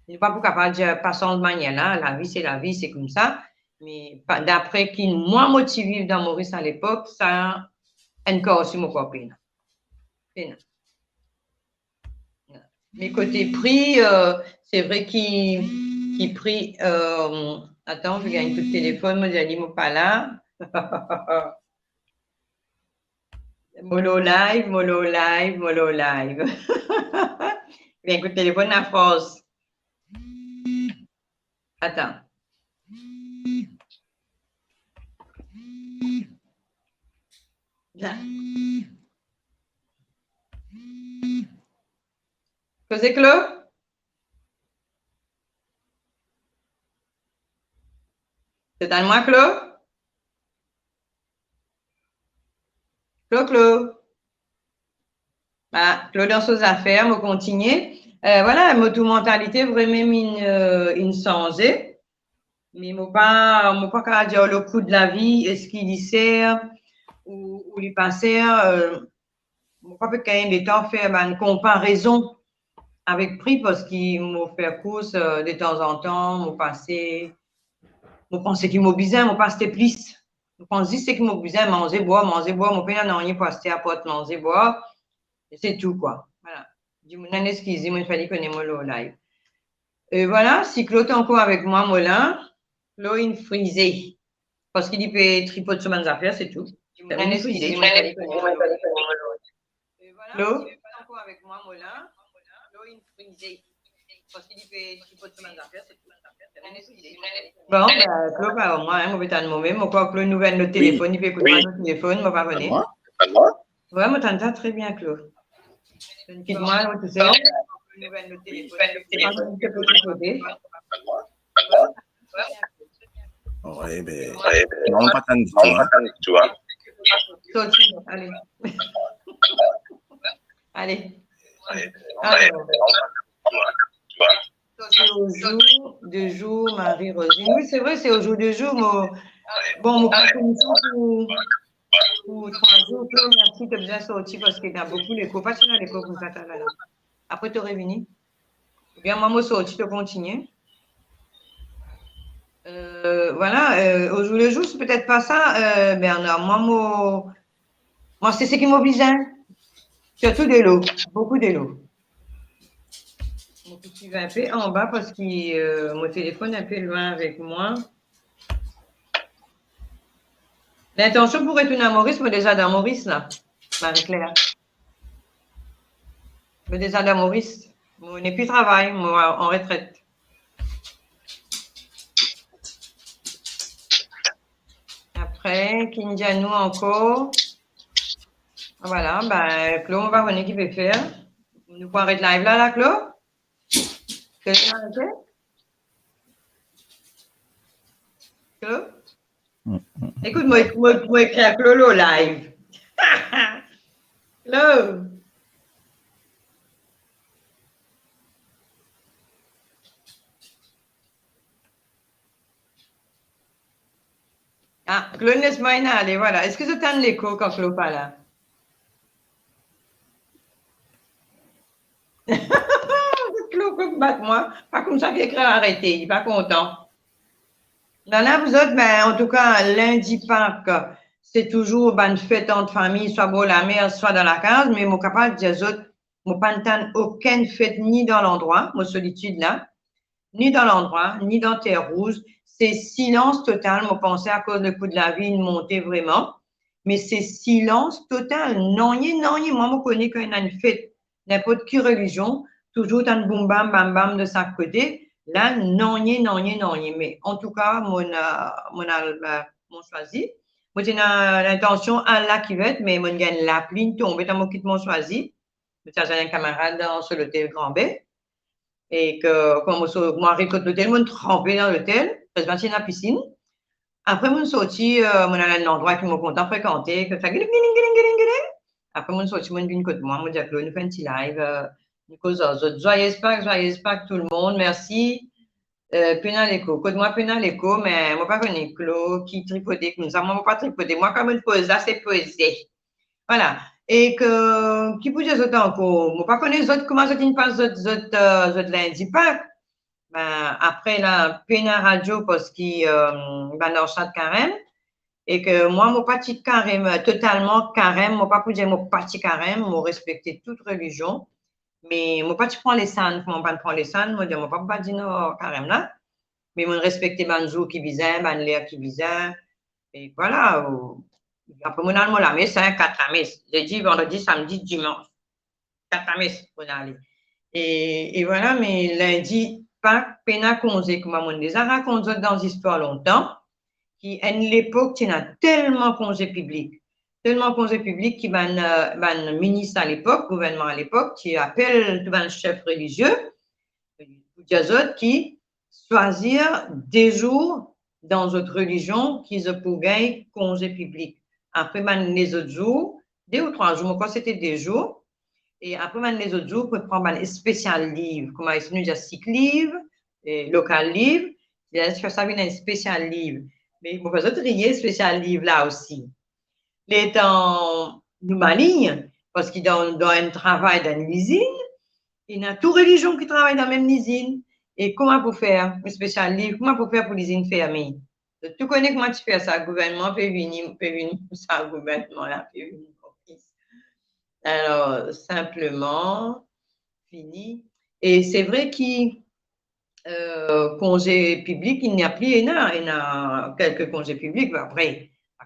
Nou pa pou kapav dir pa sanz manier la, lavi se lavi, se koumsa. Me pa, dapre ki mwa mo ti viv dan Moris alepok, sa enn kar si mo krwar pena. Pena. Me kote pri, eh, se vre ki, ki pri, eh, atann, mo gagn kout telefon, mo dir li mo pa la. Mo lor live, mo lor live, mo lor live. Gagn kout telefon Lafrans. Atann. La. Koze Klo? To tann mwa, Klo? Klo, Klo. Ba, Klo dan so zafer, mo kontigne. Eh, vwala, mo tou mantalite vremem inn, eh, inn sanze. Me mo pa, mo pa kapav dir lor kou de lavi, eski li ser ou, ou li pa ser, eh, mo pa pe gagn letan fer bann konparezon avek pri, parski mo fer kours, eh, detanzantan, mo pase, mo pran seki mo bizin, mo pa aste plis. Mo pran zis seki mo bizin, manze, bwar, manze, bwar, mo pena nanye pou aste apar manze, bwar, e se tou, kwa. Vwala. Dimoun la eskize, mo fer li kone mo lor live. E vwala, si Klo ti ankor avek mwa, mo la, Klo inn frize. Parski li pe tripot so bann zafer, se tou. Dimoun la eskize, mo fer li kone mo lor live. Klo? Bon, ben, Klo pa ar mwa, hein, mo pe tann momem, mo krwar Klo inn ouver lot telefon, li pe ekout mwa lor telefon, mo pa kone. Tann mwa? Wi, mo tann twa tre bien, Klo. Kit mwa, mo tousel. Wi, be, non, pa tann ditou, hein. Sorti, ale. Ale. Alor. Sa, se au jour de jour, Marie-Rosine. Wi, se vre, se au jour de jour, mo, bon, mo pran konisans pou, pou trwa zour. Klo, mersi, to bizin sorti parski ena boukou lekor. Pa ti ena lekor koumsa, talala. Apre, to revini. Oubien mwa, mo sorti, to kontigne. Euh, vwala, euh, au jour le jour, c'est peut-être pas ça, euh, Bernard. Mwa, mo, mwa, se seki mo bizin. Sirtou delo, boukou delo. Mo pe swiv inpe anba parski, euh, mo telefon inpe lwin avek mwa. Lintansion pou retourn a Moris, mo deza dan Moris la, Marie-Claire. Mo deza dan Moris. Mo nepli travay, mo an retret. Apre, ki dir nou ankor? Vwala, ben, Clo, mo pa kone ki pe fer. Nou pou aret live la, la, Clo? Clo, nou arete? Clo? Ekout, mo, mo, mo ekrir Clo lor live. Clo. Ah, Clo les mwa inn ale, vwala. Eski zot tann leko kan Clo pa la? Clo konbat mwa, pa koumsa ki ekrir arete, li pa kontan. Nana pou zot, me antouka, lindi Pak, se touzour bann fet ant fami, swa bor lamer, swa dan lakaz, me mo kapav dir zot, mo pa'nn tann okenn fet ni dan landrwa, mo solitid la, ni dan landrwa, ni dan Terre Rouge. Se silans total, mo panse akoz lekou de lavi inn monte vreman, me se silans total, nanye, nanye. Mwa, mo kone kan ena enn fet, ninport ki relizion, touzour tann boum bam, bam bam de sak kote. La, nanye, nanye, nanye. Me antouka, mo, mo, mo swazir. Mo ti ena lintansion al lakivet, me mo gagn lapli tonbe, tann mo kit mo swazir. Mo ti al zwenn enn kamarad dan so lotel Gran Be. E ke, kouma mo so-, mo ariv kot lotel, mo tranpe dan lotel, parski ti ena pisin. Apre, mo sorti, eh, mo al enn landrwa ki mo kontan frekante, ki fer giling, giling, giling, giling, giling. Apre, mo sorti, mo vinn kot mwa, mo dir Clo, nou fer enn ti live, eh, nou koz ar zot. Zwayeuz Pak, zwayeuz Pak tou lemonn, mersi. Eh, pena leko, kot mwa pena leko, me mo pa kone Clo ki tripode koumsa, mwa, mo pa tripode, mwa, kan mo poze la, se poze. Vwala. E ke, ki pou dir zot ankor? Mo pa kone zot, kouma zot inn pas zot, zot, eh, zot lindi Pak. Ben, apre la, pena radio parski, eh, bann ar sa karem. E ke mwa, mo pa ti karem, totalman karem, mo pa pou dir mo pa ti karem, mo respekte tou relizion. Me mo pa ti pran lesann, kouma mo pa'nn pran lesann, mo dir mo pa pou badin ar karem la. Me mo respekte bann zour ki bizin, bann ler ki bizin. E vwala, apre mo al mo lames, hein, kat lames. Lindi, vandredi, samdi, dimans. Kat lames mo ale. E, e vwala, me lindi Pak, pena konze, kouma mo deza rakont zot dan zistwar lontan, ki enn lepok ti ena telman konze piblik. Telman konze piblik ki bann, eh, bann minis alepok, gouvernman alepok, ti apel tou bann sef relizie, pou dir zot ki swazir de zour dan zot relizion ki zot pou gagn konze piblik. Apre bann lezot zour, de ou trwa zour, mo krwar sete de zour, e apre bann lezot zour, pou pran bann espesial liv, kouma isi nou dir sik liv, e lokal liv, ti fer sa vinn enn espesial liv. Me mo fer zot riye, espesial liv la osi. Letan nou malign, parski dan, dan enn travay dan enn lizinn, ena tou relizion ki travay dan mem lizinn. E kouma pou fer, espesial liv, kouma pou fer pou lizinn ferme? Zot tou kone kouma ti fer sa, gouvernman pe vini, pe vini pou sa, gouvernman la pe vini pou sa. Alor, sinpleman, fini. E se vre ki, eh, konze piblik, inn nepli, ena, ena kelke konze piblik, me apre,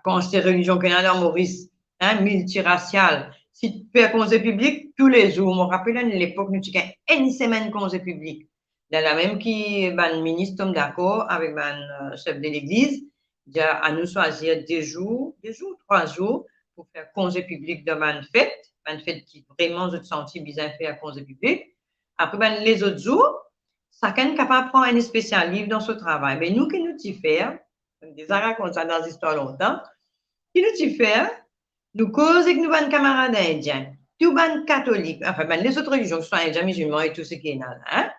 kan se relizion ki ena dan Moris, hein, miltirasial, si fer konze piblik toulezour, mo rapel enn lepok nou ti gagn enn semenn konze piblik. Lerla mem ki bann minis tom dakor avek bann, eh, sef de legliz, dir anou swazir de zour, de zour, trwa zour pou fer konze piblik dan bann fet, bann fet ki vreman zot santi bizin fer konze piblik. Apre bann lezot zour, sakenn kapav pran enn espesial liv dan so travay. Me nou, ki nou ti fer, mo deza rakont sa dan zistwar lontan, ki nou ti fer, nou koz ek nou bann kamarad indien, tou bann katolik, anfin, bann lezot relizion, ki swa indien, mizilman e tou seki ena la, hein?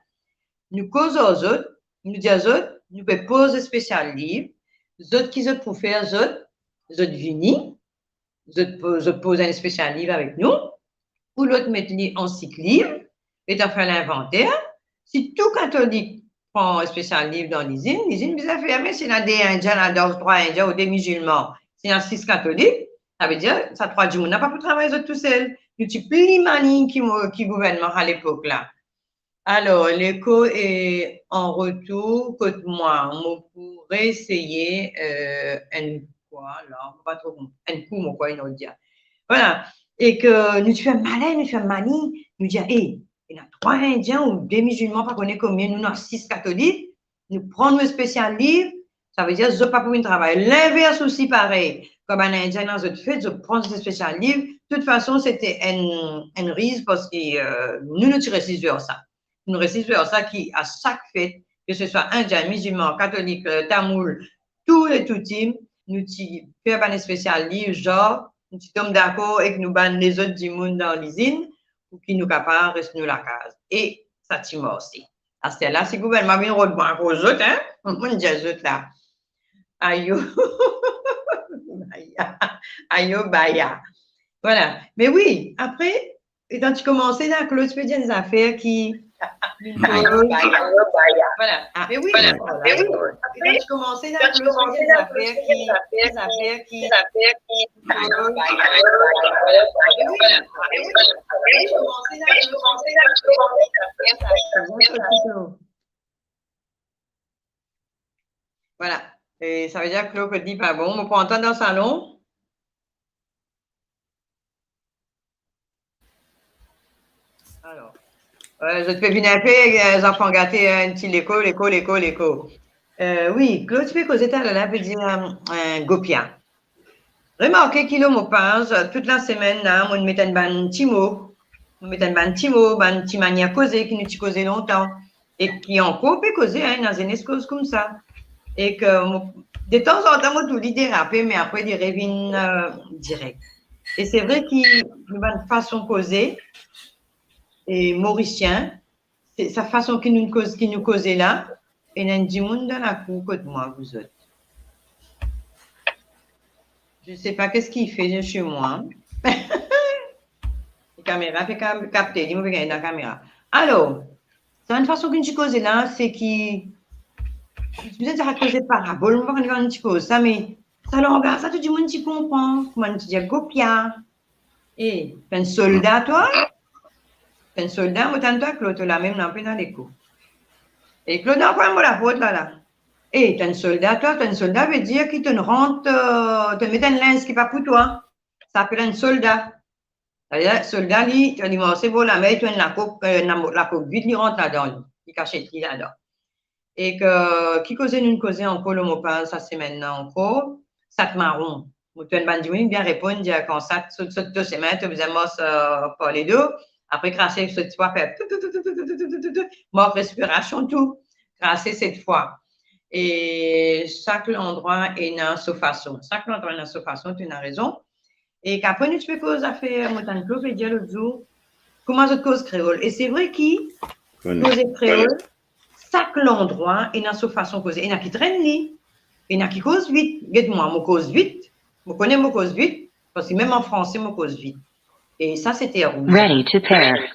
Nou koz ar zot, nou dir zot, nou pe poz espesial liv, zot ki zot pou fer, zot, zot vini, zot po-, zot poz enn espesial liv avek nou, ou lot met li an sik liv, letan fer linvanter, si tou katolik pran espesial liv dan lizinn, lizinn bizin ferme, si ena de indien ladan, trwa indien ou de mizilman, si ena sis katolik, savedir sa trwa dimoun la pa pou travay zot tousel. Nou ti pli malign ki mo-, ki gouvernman alepok la. Alor, leko e an retour kot mwa, mo pou reeseye, eh, enn Vwala, mo pa tro konpran. Enn kou, mo krwar inn dir. Vwala. E ke nou ti fer malin, nou ti fer mani, nou dir, "E, ena trwa Indien ou de mizilman, pa kone konbien, nou, nou ena sis katolik, nou pran nou spesial liv, savedir zot pa pou vinn travay." Linvers osi parey, kan bann Indien la zot fet, zot pran zot spesial liv. Toutfason, sete enn, enn riz parski, eh, nou, nou ti resi zwe ar sa. Nou resi zwe ar sa ki a sak fet, ke se swa Indien, mizilman, katolik, eh, tamoul, tou le touti, nou ti fer bann spesial liv, zar, nou ti tom dakor ek nou bann lezot dimoun dan lizinn, pou ki nou kapav res nou lakaz. E sa ti marse. Aster la, si gouvernman vinn rod mwa akoz zot, hein, mo dir zot la. Ayo. Baya. Ayo, baya. Vwala. Me wi, apre, letan ti koumanse la, Claude ti pe dir enn zafer ki... Ayo, baya. Vwala. Me wi, vwala. Letan ti koumanse la, Claude ti pe dir enn zafer ki, enn zafer ki, Vwala. E savedir Claude li pa bon. Mo pran tan dan salon. Alor, eh, zot pe vinn enpe, eh, zanfan gate, eh, enn ti leko, leko, leko, leko. Eh, wi, Claude ti pe koze talor la, pe dir, eh, eh, gopia. Remarke ki lor mo paz, tout lasemenn la, mo met enn bann ti mo, mo met enn bann ti mo, bann ti manier koze ki nou ti koze lontan, e ki ankor pe koze, hein, ena zenes koz koumsa. E ke mo, detanzantan, mo tou li derape, me apre li revinn, eh, direk. E se vre ki nou bann fason koze, e morisien, se sa fason ki nou koz, ki nou koze la, ena enn dimoun dan lakour kot mwa, vouzot. Je sais pas qu'est-ce qu'il fait chez moi. Kamera pe ka-, kapte li, mo pe gagn dan kamera. Alor, sa enn fason ki nou ti koze la, se ki, bizin dir koze parabol, mo pa kone kouma nou ti koz sa, me sa langaz la, tou dimoun ti konpran, kouma nou ti dir gopia. E, to enn solda twa? To enn solda, mo tann twa, Claude, to lamem la, pe dan leko. E Claude ankor mo laport la, la. E, to enn solda twa, to enn solda ve dir ki to rant, eh, to met enn linz ki pa pou twa. Sa apel enn solda. Savedir, solda li, li marse bor lamer, to enn lakok, eh, enn lakok vid, li rant ladan li, li kasiet li ladan. E ke, ki koze nou koze ankor lor mo paz sa semenn la ankor? Sak maron. Mo trouv bann dimoun bien reponn, dir kan sak sot, sot to semin, to bizin mars, eh, par ledo, apre krase, sot twa fer tou, tou, tou, mark respirasion tou, krase set fwa. E sak landrwa ena so fason. Sak landrwa ena so fason, to ena rezon. E apre nou ti pe koz zafer, mo tann Claude pe dir lot zour, kouma zot koz kreol. E se vre ki koze kreol, sak landrwa ena so fason koze. Ena ki trenn li, ena ki koz vit. Get mwa, mo koz vit, mo kone mo koz vit, parski mem an franse mo koz vit. E sa se terroz. Ready to pair.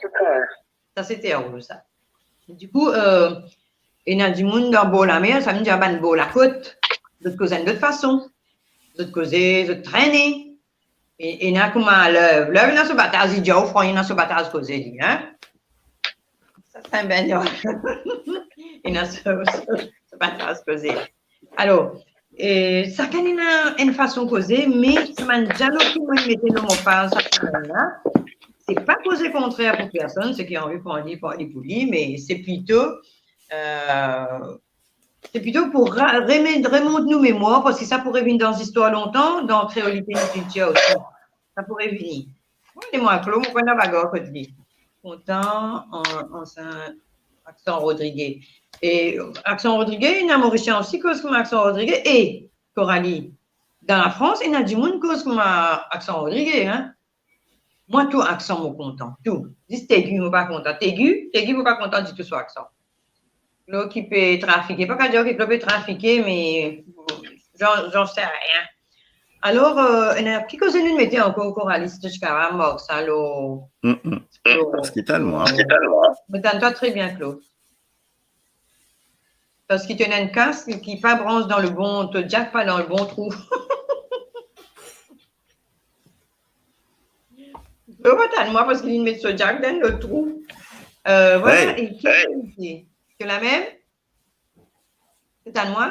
Sa se terroz, sa. Dikou, eh, ena dimoun dan bor lamer, sa vedir bann bor lakot, zot koz enn lot fason. Zot koze, zot trene. E, ena kouma lev, lev ena so bataz, li dir, oh, fran, ena so bataz koze li, hein? Sa, se bien, ena so, so, so bataz koze. Alor, eh, sakenn ena enn fason koze, me sa bann dialog ki mo mete lor mo paz sa semenn la, se pa koze kontrer pou personn, seki anvi pou li, pou li, pou li, me se plito, eh, se plito pou ra-, remont, remont nou memwar, parski sa pou revinn dan zistwar lontan, dan kreolite, nou kiltir osi. Sa pou revini. Bon, e mwa, Claude, mo konn ena bagar kot li. Kontan, an, an, sa, aksan rodrige. E aksan rodrige, ena Morisien osi koz kouma aksan rodrige. E, Coralie, dan Lafrans, ena dimoun koz kouma aksan rodrige, hein. Mwa, tou aksan, mo kontan, tou. Zis tegi, mo pa kontan. Tegi, tegi, mo pa kontan ditou so aksan. Claude ki pe trafike, pa kapav dir ki Claude pe trafike, me j'en, j'en sais rien. Alor, eh, ena ki koze nou mete ankor, Coralie, si to ti kapav mark sa lor, lor, parski tann mwa. Mo tann twa tre bien, Claude. Parski to ena enn kask ki pa brans dan le bon, to jack pa dan le bon trou. Claude pa tann mwa parski li met so jack dan lot trou. Eh, vwala, e ki, ki, ki lamem? To tann mwa?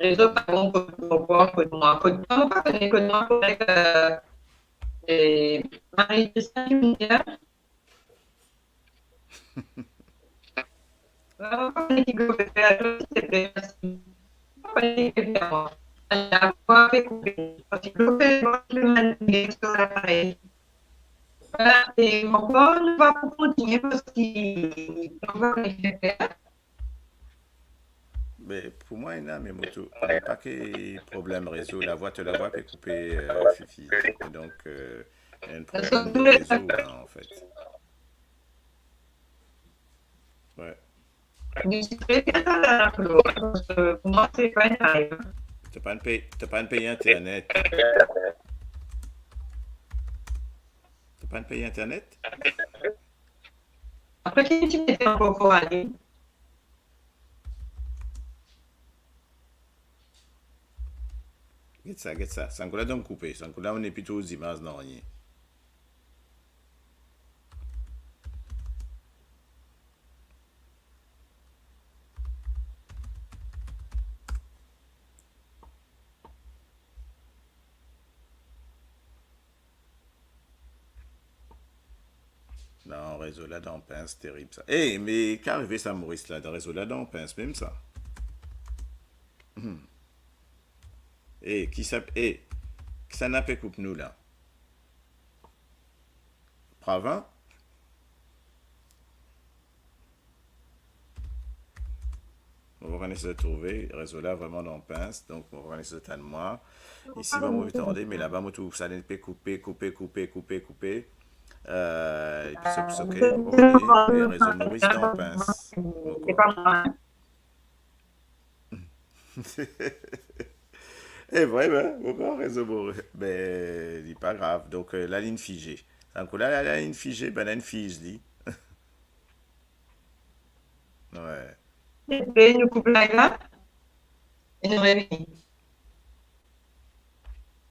Rezo pa bon kot, kot mwa, kot mwa, kot mwa, mo pa kone kot mwa korek, eh, eh, Marie Christine Lumière. Mo pa kone ki kote fer, mo pa kone ki kote fer mwa. Lavwa pe koupe, parski mo pe, mo pe manipile so laparey. Vwala, e ankor, nou va pou kontinie parski nou pa kone ki fer. Me pou mwa, ena, me mo tou, pa ke problem rezo, lavwa, to lavwa pe koupe, euh, Fifi. Donk, euh, ena enn problem de rezo la, anfet. Wi. Li ti tre bien sa la, Claude, parski pou mwa, se pa enn live. To pa'nn pey, to pa'nn pey internet. To pa'nn pey internet? Apre, ki ti mete ankor pou ale? Get sa, get sa. Sankoula donk koupe. Sankoula, mo nepli trouv zimaz, nanye. Non, rezo la dan pins, terib sa. Eh, me ki arive sa, Moris la, dan rezo la dan pins mem sa. Hmm. Eh, ki sa, eh, ki sa na pe koup nou la? Pravin? Mo pa kone si zot trouve, rezo la vremem dan pins, donk mo pa kone si zot tann mwa. Isi, mo, mo tande, me laba, mo trouv sa, li pe koupe, koupe, koupe, koupe, koupe. Euh, epi so, so, ok, mo pa kone, me rezo Moris dan pins. Mo krwar. E vremem, mo krwar rezo Moris, be, li pa grav. Donk, euh, lalinn fize. Tankou la, la, lalinn fize, bann inn fiz li. Wi. Apre, nou koup live la. E nou revini.